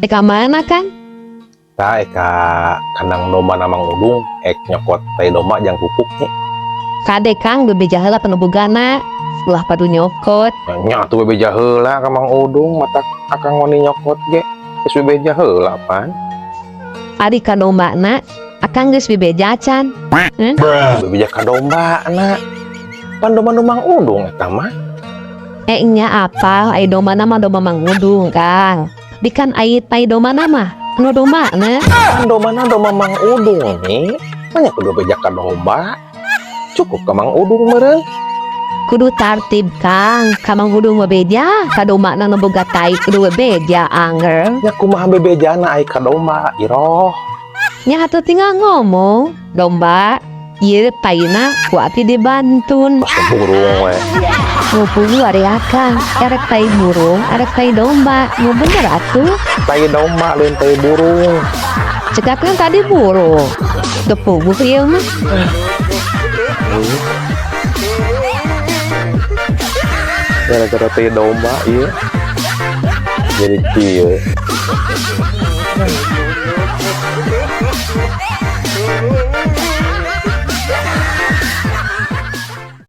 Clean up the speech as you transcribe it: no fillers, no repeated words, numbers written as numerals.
Ka mana, Kang? Tah ka kandang domba na Mang Udung ek nyokot tai domba jang pupuk nya. Kade, Kang, bebeja heula panubugana. Ulah padu nyokot. Nya atuh bebeja heula ka Mang Udung matak akang wani nyokot ge. Geus bebeja heula pan. Ari ka dombana, akang geus bebeja can? Bebeja ka domba na. Pan domba nu Mang Udung eta mah. Eh, nya apa ai dombana mah domba Mang Udung, Kang. Bikan ai tai dombana mah nu dombana. Pan dombana domba Mang Udung nih. Banyak kudu bebeja ka domba. Cukup ka Mang Udung meureun. Kudu tartib, Kang. Ka Mang Udung mah beja, ka dombana nu boga tai kudu bebeja anger. Nya kumaha bebejana ai ka domba, Iroh? Nya atuh tinggal ngomong, domba, ieu taina ku abi dibantun. Pas burung we. Ngumpul ari akang, erek tai burung, erek tai domba, nu bener atuh. Tai domba lain tai burung. Cek akang tadi burung. Teu puguh ieu mah. Gara-gara tai domba ieu. Jadi kieu.